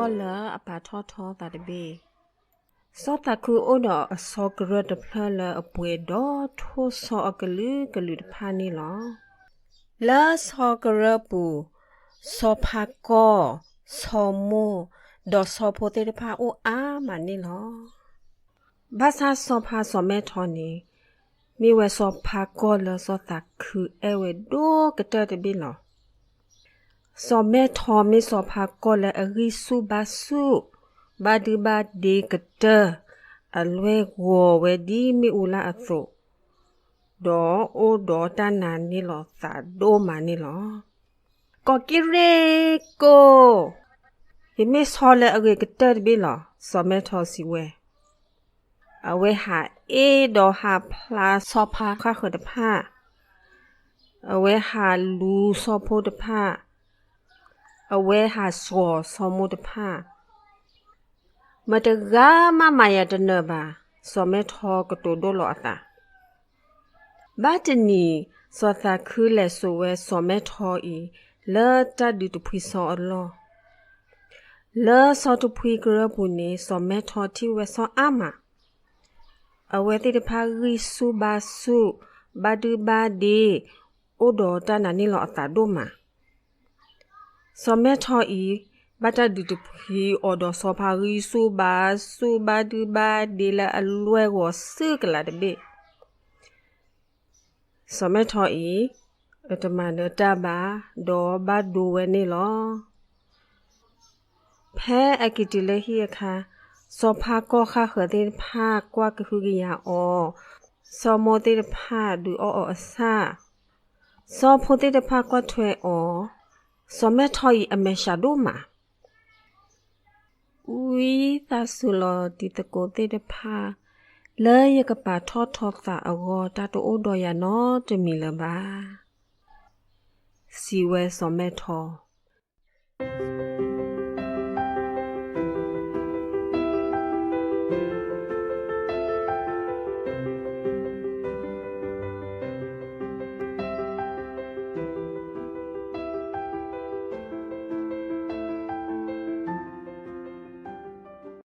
တၢ်ကစီၣ်လၢအပာ်ထီၣ်ထီသးတဘ့ၣ်, စီၤသးခုအိၣ်ဒီးအဆီကရၢၢ်တဖျၢၣ်လၢအပှဲၤဒီးထိၣ်ဆီအကလုာ်ကလုာ်တဖၣ်န့ၣ်လီၤ. လၢဆီကရၢၢ်ပူၤ, ဆီဖါကီၢ်, ဆီမိၢ်, ဒီးဆီဖိသ့ၣ်တဖၣ်အိၣ်အါမးန့ၣ်လီၤ. ဘၣ်ဆၣ်ဆီဖါစီၤမဲထီန့ၣ် မ့ၢ်ဝဲဆီဖါကီၢ်လၢစီၤသးခုအဲၣ်ဝဲဒိၣ်ကတၢၢ်တဘ့ၣ်လီၤ. စီၤမဲထီမ့ၢ်ဆီဖါကီၢ်လၢအဂံၢ်ဆူၣ်ဘါဆူၣ်, ဘၣ်ဒုဘၣ်ဒ့ကတၢၢ်, အလွဲၢ်ဂီၤဝဲဒ်မ့ၣ်အူလၢ်အသိး, ဒီးအိၣ်ဒီးတၢ်နာ်န့ၢ်လီၤသးဒိၣ်မးန့ၣ်လီၤ. ကီၢ်ကံရ့ၣ်ကိၢ်, ယမ့ၢ်ဆီလၢအဂ့ၤကတၢၢ်တဘ့ၣ်လီၤ, စီၤမဲထီစံးဝဲ. အဝဲဟးအ့ၣ်ဒီးဟးဖျါဆီဖါဃၣ်ဃၢၤတဖၣ်, အဝဲဟးလူၤဆီဖိတဖၣ်, အဝဲဟးဆှီၣ်ဆီမိၢ်တဖၣ်, မတၤဂၤမးမၤယၤတနၢၤဘၣ်, စီၤမဲထီကတိၤဒိၣ်လီၤအသး. ဘၣ်တနံၤ, စီၤသးခုလဲၤစိာ်ဝဲစီၤမဲထီအံၤ လၢတၢ်ဒုးတဖှံဆီအလီၢ်. လၢဆီတဖှံကရၢၢ်ပူၤန့ၣ် စီၤမဲထီထံၣ်ဝဲဆီအါမး, အဝဲသ့ၣ်တဖၣ်ဂံၢ်ဆူၣ်ဘါဆူၣ်, ဘၣ်ဒုဘၣ်ဒ့, အိၣ်ဒီးတၢ်နာ်န့ၢ်လီၤအသးဒိၣ်မး. စီၤမဲထီအံၤ ဘၣ်တၢ်ဒုးတဖှံအီၤဒီးဆီဖါဂံၢ်ဆူၣ်ဘါဆူၣ်, ဘၣ်ဒုဘၣ်ဒ့လၢအလွဲၢ်ဂီၤစုၣ်ကလာ်တဘ့ၣ်. စီၤမဲထီအံၤ အတမၤနၢၤတၢ်ဘၣ်, ဒီးဘၣ်ဒိဝဲန့ၣ်လီၤ. ဖဲအက့ၤတုၤလၢဟံၣ်အခါ, ဆီဖါကီၢ်ဃၣ်ဃၢၤသ့ၣ်တဖၣ်ကွၢ်ကဟုကယာ်အီၤ, ဆီမိၢ်သ့ၣ်တဖၣ်ဒုးအီၣ်အီၤအဆၣ်, ဆီဖိသ့ၣ်တဖၣ်ကွၢ်ထွဲအီၤ, စီၤမဲထီအံၤအမဲာ်ဆှးဒိၣ်မး. ဝံသးစူၤလီၤတံၤသကိးသ့ၣ်တဖၣ်, လၢယကပာ်ထီၣ်ထီသးအဂီၢ် တၢ်တအိၣ်ဒီးယၤနီတမံၤလၢၤဘၣ်, စံးဝဲစီၤမဲထီ.